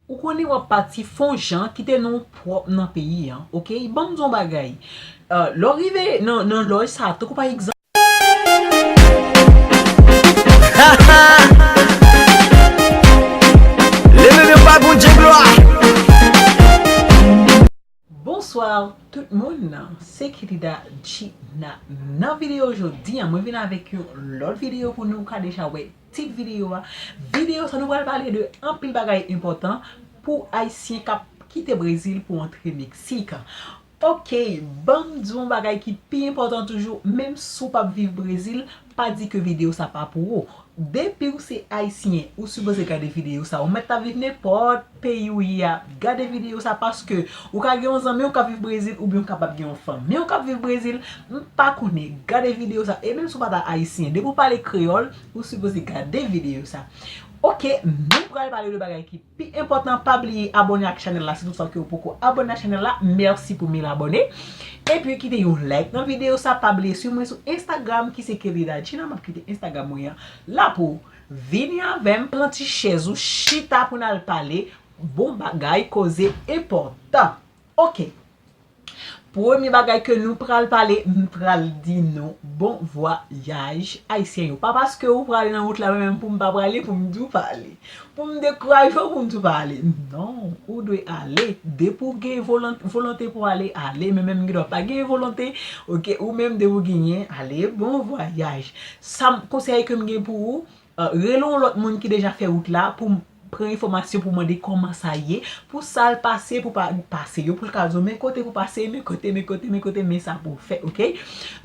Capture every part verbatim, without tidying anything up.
Ou konnen w ap pati fon jan kite non pwòp nan peyi an, oke? Ban m di w yon bagay. Euh, lè w rive nan, nan lòj sa, tankou pa egzanp, Leve men w ba Bondye glwa. Bonswa tout moun, se Kelida Gina. Nan videyo jodi a, mwen vin avèk yon lòt videyo pou nou ka deja wè tit videyo a. Videyo sa nou pral pale de anpil bagay enpòtan pou Ayisyen k ap kite Brezil pou antre Meksik. Oke, ban m di w yon bagay ki pi enpòtan toujou, menm si w p ap viv Brezil, pa di ke videyo sa pa pou ou. Depi w se Ayisyen, ou sipoze gade videyo sa. Ou mèt ta viv nenpòt peyi w ye a, gade videyo sa paske ou ka gen yon zanmi w k ap viv Brezil oubyen w kapab gen yon fanmi w k ap viv Brezil, m pa konnen. Gade videyo sa. E menm si w pa ta Ayisyen, depi w pale kreyòl, ou sipoze gade videyo sa. Oke, nou pral pale de bagay ki pi enpòtan, pa bliye abòne ak chanèl la si tout fwa ke w poko abòne ak chanèl la. Mèsi pou mil abòne. Epi kite yon like nan videyo sa, pa bliye swiv mwen sou Instagram ki se Kelida Gina. M ap kite Instagram mwen an la pou w vini avè m, pran ti chèz ou, chita pou n al pale bon bagay, koze enpòtan. Oke. Premye bagay ke nou pral pale, m pral di nou bon vwayaj Ayisyen yo. Pa paske ou prale nan wout la, mwen menm pou m pa prale, pou m di w pa ale. Pou m dekouraje w, pou m di w pa ale. Non, ou dwe ale. Depi w gen volon- volonte pou ale, ale. Men menm gen dwa pa gen volonte, oke, ou menm depi w genyen, ale, bon vwayaj. Sa m konsèy ke m gen pou ou, euh, rele yon lòt moun ki deja fè wout la pou m pran enfòmasyon, pou mande kòman sa ye, pou sa l pase, pou pa pase yo, pou l ka di w men kote pou pase, men kote, men kote, men kote, men sa pou w fè, oke?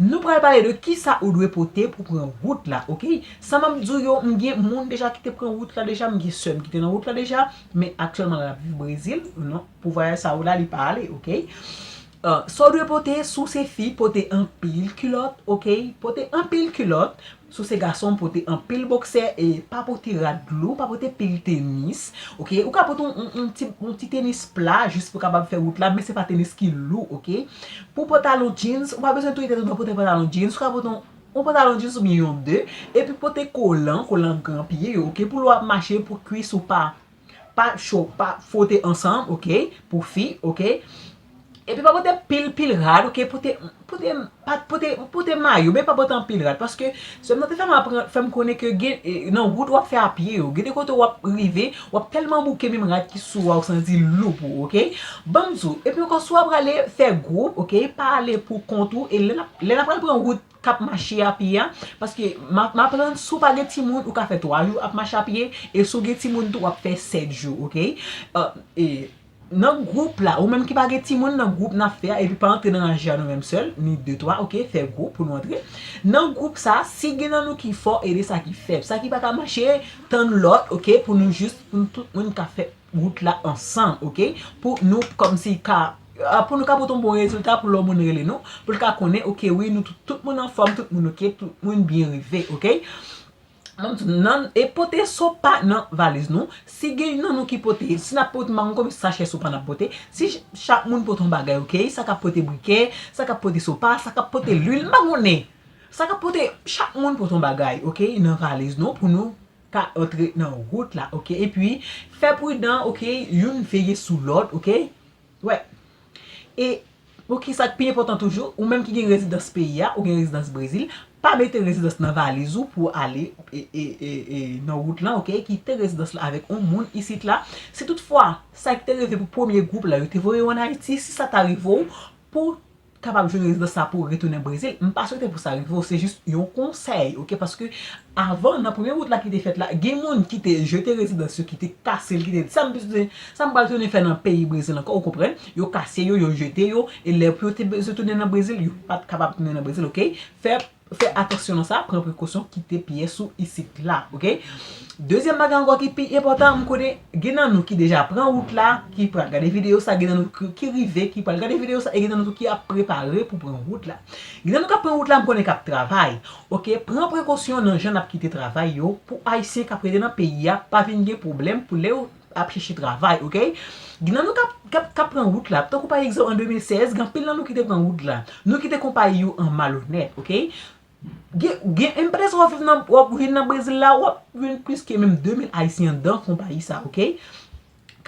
Nou pral pale de kisa ou dwe pote pou pran wout la, oke? Sa m ap di w yo, m gen moun deja ki te pran wout la deja, m gen sè m ki te nan wout la deja, men aktyèlman l ap viv Brezil, non, pou vwayaj sa ou la, li pa ale, oke? Euh, sa w dwe pote, si w se fi, pote anpil kilòt, oke? Pote anpil kilòt. Si w se gason, pote anpil bòksè, e pa pote rad lou, pa pote pil tenis, oke? Ou ka pote yon, yon, yon ti, yon ti tenis pla jis pou w kapab fè wout la, men se pa tenis ki lou, oke? Pou pantalon jeans, ou pa bezwen touye tèt ou nan pote pantalon jeans, ou ka pote yon, yon pantalon jeans oubyen yon de, epi pote kolan, kolan gran pye yo, oke? Pou lè w ap mache, pou kwis ou pa pa cho, pa fwote ansanm, oke, pou fi, oke. Epi pa pote pil, pil rad, oke, pote, pote, pa, pote, pote mayo, men pa pote anpil rad, paske sè m nan te fè m aprann, fè m konnen ke gen, e, nan wout w ap fè a pye yo, gen de kote w ap rive, w ap tèlman bouke menm rad ki sou ou a, ou santi l lou pou ou, oke. Ban m di w, epi ankò, si w ap prale fè gwoup, oke, pa ale pou kont ou, e lè n ap, lè n ap pral pran wout k ap mache a pye a, paske m ap, m aprann si w pa gen timoun, ou ka fè twa jou ap mache a pye, e si w gen timoun tou, w ap fè sèt jou, oke? Euh, e, nan gwoup la, ou menm ki pa gen timoun, nan gwoup n ap fè a, epi pa antre nan raje a nou menm sèl, ni de, twa, oke? Fè gwoup pou nou antre. Nan gwoup sa, si gen nan nou ki fò, ede sa ki fèb. Sa ki pa ka mache, tann lòt, oke? Pou nou jis, pou nou tout moun ka fè wout la ansanm, oke? Pou nou kòmsi ka, ah, pou nou ka pote yon bon rezilta pou lè yon moun rele nou, pou l ka konnen, oke, wi, nou tout, tout moun anfòm, tout moun oke, tout moun byen rive, oke? Ban m di w, nan, e pote sa w pa nan valiz nou. Si gen nan nou ki pote, si n ap pote, m pa konn konbyen sachè sa w pa n ap pote, si ch- chak moun pote yon bagay, oke? Sa k ap pote brikè, sa k ap pote sopa, sa k ap pote lwil, m pa konnen. Sa k ap pote, chak moun pote yon bagay, oke? Nan valiz nou, pou nou ka antre nan wout la, oke? Epi, fè pridan, oke? Youn veye sou lòt, oke? Wè. E, oke, sa k pi enpòtan toujou, ou menm ki gen rezidans peyi a, ou gen rezidans Brezil, pa mete rezidans nan valiz ou pou w ale, e, e, e, e, nan wout lan, oke? Kite rezidans la avèk yon moun isit la. Si toutfwa, sa ki te rive pou premye gwoup la, yo te voye w ann Ayiti, si sa ta rive w, pou kapab jwenn rezidans sa pou w retounen Brezil. M pa swete pou sa rive w, se jis yon konsèy, oke? Paske avan, nan premye wout la ki te fèt la, gen moun ki te jete rezidans yo, ki te kase l, ki te di, "Sa m bezwen, sa m pral tounen fè nan peyi Brezil ankò?" Ou konprann? Yo kase yo, yo jete yo, e lè pou yo te bezwen tounen nan Brezil, yo pa t kapab tounen nan Brezil, oke? Fè, fè atansyon nan sa, pran prekosyon, kite pyès ou isit la, oke? Dezyèm bagay ankò ki pi enpòtan, m konnen gen nan nou ki deja pran wout la, ki pral gade videyo sa, gen nan nou ki, ki rive, ki pral gade videyo sa, e gen nan nou tou ki ap prepare pou pran wout la. Gen nan nou k ap pran wout la, m konnen k ap travay. Oke, pran prekosyon nan jan n ap kite travay yo, pou Ayisyen k ap rete nan peyi a, pa vin gen pwoblèm pou lè yo ap chèche travay, oke? Gen nan nou k ap, k ap, k ap pran wout la, tankou pa egzanp an de mil sèz, gen anpil nan nou ki te pran wout la. Nou kite konpayi yo an malonèt, oke? Gen, gen, m pa t esi w ap viv nan, w ap vin nan Brezil la, w ap jwenn plis ke menm de mil Ayisyen anndan konpayi sa, oke?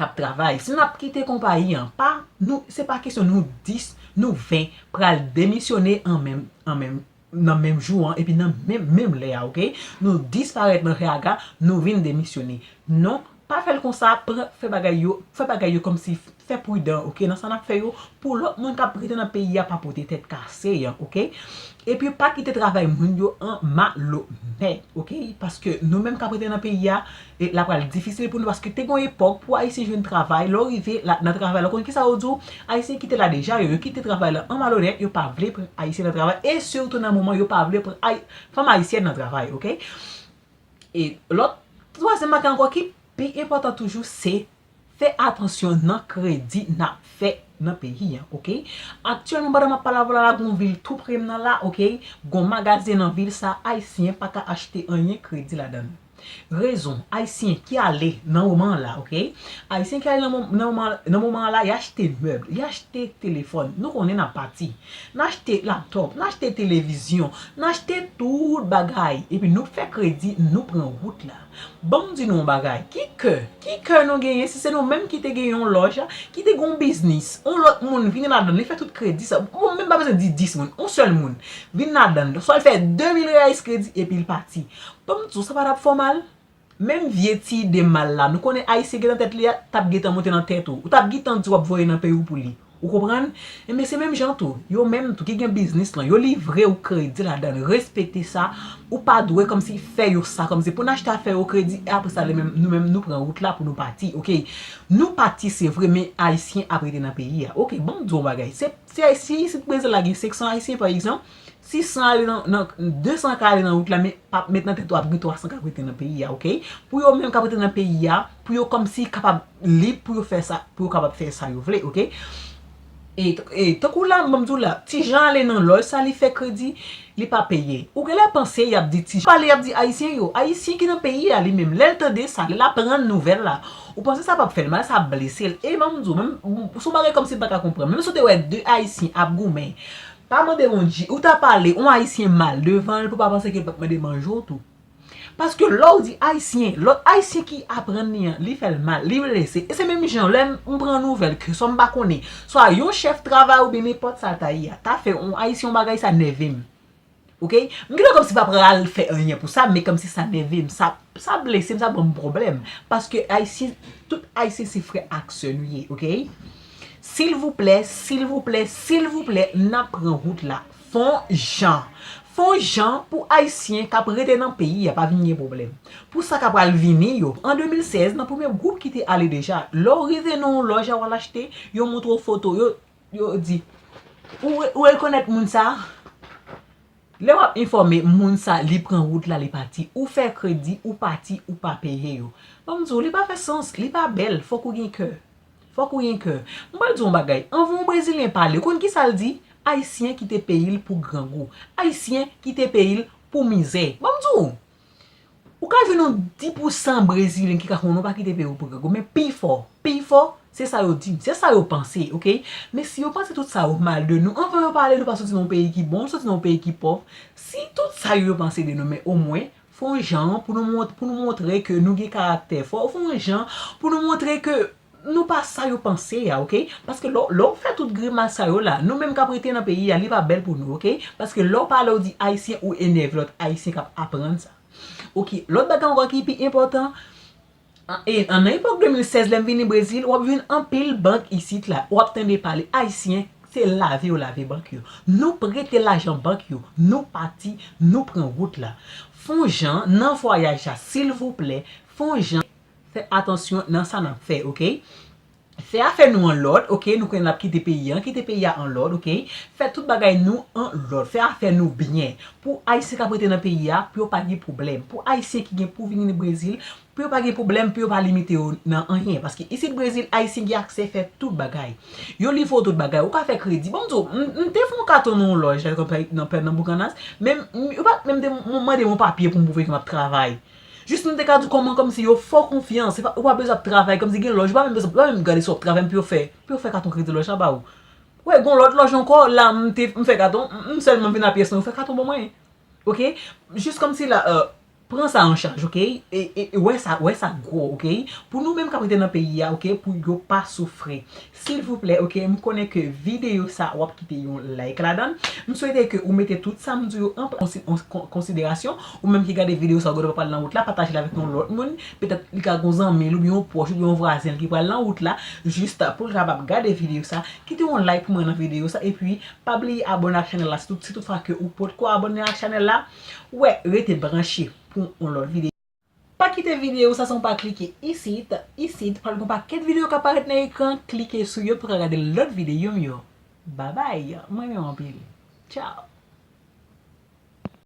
k ap travay. Si n ap kite konpayi an, pa nou, se pa kesyon nou dis, nou ven pral demisyone an menm, an menm, nan menm jou an, epi nan menm, menm lè a, oke? Nou disparèt nan reyaga, nou vin demisyone. Non, pa fè l konsa, pran, fè bagay yo, fè bagay yo kòmsi, fè pridan, oke? Nan sa n ap fè yo, pou lòt moun k ap rete nan peyi a pa pote tèt kase an, oke? Epi pa kite travay moun yo an malonèt, oke? Paske nou menm k ap rete nan peyi a, e l ap pral difisil pou nou, paske te gen yon epòk pou Ayisyen jwenn travay, lè w rive la, nan travay la, w konn kisa yo di w? Ayisyen ki te la deja, yo, yo kite travay la an malonèt, yo pa vle pran Ayisyen nan travay, e sitou nan moman yo pa vle pran Ay-, fanm ayisyèn nan travay, oke? E lòt, twazyèm bagay ankò ki pi enpòtan toujou, se fè atansyon nan kredi n ap fè nan peyi an, oke? Aktyèlman, pandan m ap pale avè w la, la, gon vil tou pre m nan la, oke? Gon magazen nan vil sa, Ayisyen pa ka achte anyen kredi ladan l. Rezon, Ayisyen ki ale nan moman an la, oke? Ayisyen ki ale nan mo-, nan moman, nan moman an la, y achte mèb, y achte telefòn. Nou konnen n ap pati. N achte laptòp, n achte televizyon, n achte tout bagay. Epi nou fè kredi, nou pran wout la. Ban m di nou yon bagay. Ki kè, ki kè nou genyen si se nou menm ki te gen yon lòj, ki te gen yon biznis, yon lòt moun vin ladan l, li fè tout kredi sa. Ou menm pa bezwen di dis moun, yon sèl moun vin ladan l. Swa l fè de mil reyais kredi epi l pati. Ban m di w, sa pa t ap fè w mal? Menm vye ti ide mal la, nou konnen Ayisyen gen nan tèt li a, t ap gentan monte nan tèt ou. Ou t ap gentan di w ap voye nan peyi w pou li. Ou konprann? Enben, se menm jan tou. Yo menm tou ki gen biznis lan, yo livre w kredi ladan l. Respekte sa. Ou pa dwe kòmsi fè yo sa, kòmsi pou n achte afè yo kredi, e apre sa, li menm, nou menm, nou pran wout la pou nou pati, oke? Nou pati, se vre, men Ayisyen ap rete nan peyi a. Oke, ban m di w yon bagay. Se, se, si isit Brezil la gen senk san Ayisyen, pa egzanp, sis san ale nan, nan, de san ka ale nan wout la, men pa met nan tèt ou ap gen twa san k ap rete nan peyi a, oke? Pou yo menm k ap rete nan peyi a, pou yo kòmsi kapab lib, pou yo fè sa, pou yo kapab fè sa yo vle, oke? E, e tankou la, ban m di w la, Tijan ale nan lòj, sa li fè kredi, li pa peye. Ou genlè panse y ap di Tijan, pale y ap di Ayisyen yo, Ayisyen ki nan peyi a li menm, lè l tande sa, lè l aprann nouvèl la, ou panse sa p ap fè l mal, sa ap blese l. E ban m di w, menm, se yon bagay kòmsi m pa ka konprann. Menm si w te wè de Ayisyen ap goumen, pa mande yon dji, ou ta pale yon Ayisyen mal devan l pou pa panse ke l p ap mande manje w tou. Paske lè w di Ayisyen, lòt Ayisyen ki aprann li an, li fè l mal, li blese. E se menm jan, lè m pran nouvèl ke swa m pa konnen, swa yon chèf travay oubyen nenpòt sa l ta ye a, ta fè yon Ayisyen yon bagay, sa nève m. Oke? M genlè kòmsi pa pral fè anyen pou sa, men kòmsi sa nève m, sa, sa blese m, sa ban m pwoblèm. Paske Ayisyen, tout Ayisyen se frè ak sè nou ye, oke? Silvouplè, silvouplè, silvouplè, n ap pran wout la. Fè yon jan. Fè yon jan pou Ayisyen k ap rete nan peyi a pa vin gen pwoblèm. Pou sa k ap pral vini yo, an de mil sèz, nan premye gwoup ki te ale deja, lè w rive nan yon lòj a w al achte, yo montre w foto, yo, yo di, ou, ou rekonèt moun sa? Lè w ap enfòme moun sa, li pran wout la, li pati. Ou fè kredi, ou pati, ou pa peye yo. Ban m di w, li pa fè sans, li pa bèl, fòk ou gen kè. Fòk ou gen kè. M pral di w yon bagay. Anvan yon Brezilyen pale, ou konn kisa l di? Ayisyen kite peyi l pou grangou. Ayisyen kite peyi l pou mizè. Ban m di w, ou ka jwenn yon dis pousan Brezilyen ki ka konnen w pa kite peyi w pou grangou, men pifò, pifò, se sa yo di, se sa yo panse, oke? Men si yo panse tout sa yo mal de nou, anvan yo pale, nou pa soti nan yon peyi ki bon, nou soti nan yon peyi ki pòv. Si tout sa yo, yo panse de nou, men omwen, fè yon jan pou nou mont-, pou nou montre ke nou gen karaktè fò, fè yon jan pou nou montre ke nou pa sa yo panse a, oke? Paske lè, lè w fè tout grimas sa yo la, nou menm k ap rete nan peyi a, li pa bèl pou nou, oke? Paske lè w pale, w di Ayisyen, ou enève lòt Ayisyen k ap aprann sa. Oke, lòt bagay ankò ki pi enpòtan, an, e, an, nan epòk de mil sèz, lè m vini Brezil, w ap jwenn anpil bank isit la. W ap tande pale Ayisyen, se lave yo lave bank yo. Nou prete lajan bank yo, nou pati, nou pran wout la. Fè yon jan, nan vwayaj la, silvouplè, fè yon jan, fè atansyon nan sa n ap fè, oke? Fè afè nou an lòd, oke? Nou konnen n ap kite peyi an, kite peyi a an lòd, oke? Fè tout bagay nou an lòd, fè afè nou byen. Pou Ayisyen k ap rete nan peyi a, pou yo pa gen pwoblèm. Pou Ayisyen ki gen pou vini Brezil, pou yo pa gen pwoblèm, pou yo pa limite yo nan anyen. Paske isit Brezil, Ayisyen gen aksè fè tout bagay. Yo livre w tout bagay, ou ka fè kredi. Ban m di w, m, m te fè yon katon nan yon lòj, nan, nan, nan Boukanas, men m, yo pa t menm de, m, mande m yon papye pou m pwouve ke m ap travay. Jis m te ka di w kòman kòmsi yo fè w konfyans, se pa, ou pa bezwen ap travay, kòmsi gen lòj, ou pa menm bezwen, ou pa menm gade si w ap travay pou yo fè, pou yo fè katon kredi lòj la ba ou. Wè, gon lòt lòj ankò, la m te, m fè katon, m, m sèlman vin a pyès lan, yo fè katon ban mwen. Oke? Jis kòmsi la, euh, Pran sa an chaj, oke? E, e, e wè sa, wè sa gwo, oke? Pou nou menm k ap rete nan peyi a, oke? Pou yo pa soufri. Silvouplè, oke? M konnen ke videyo sa, w ap kite yon like ladan l. M swete ke ou mete tout sa m di yo an, an konsi-, an kon-, konsiderasyon. Ou menm ki gade videyo sa, ou genlè pral nan wout la, pataje l avèk yon lòt moun. Petèt, li ka gon zanmi l, oubyen yon pwòch, oubyen yon vwazen l ki pral nan wout la, jis pou l kapab gade videyo sa. Kite yon like pou mwen nan videyo sa, epi pa bliye abòne ak chanèl la, si tout, si tout fwa ke ou potko abòne ak chanèl la, wè, rete branche pou yon lòt videyo. Pa kite videyo sa san w pa klike isit, isit, pral gon pakèt videyo k ap parèt nan ekran, klike sou yo pou w ka gade lòt videyo m yo. Babay, mwen renmen w anpil. Tchao.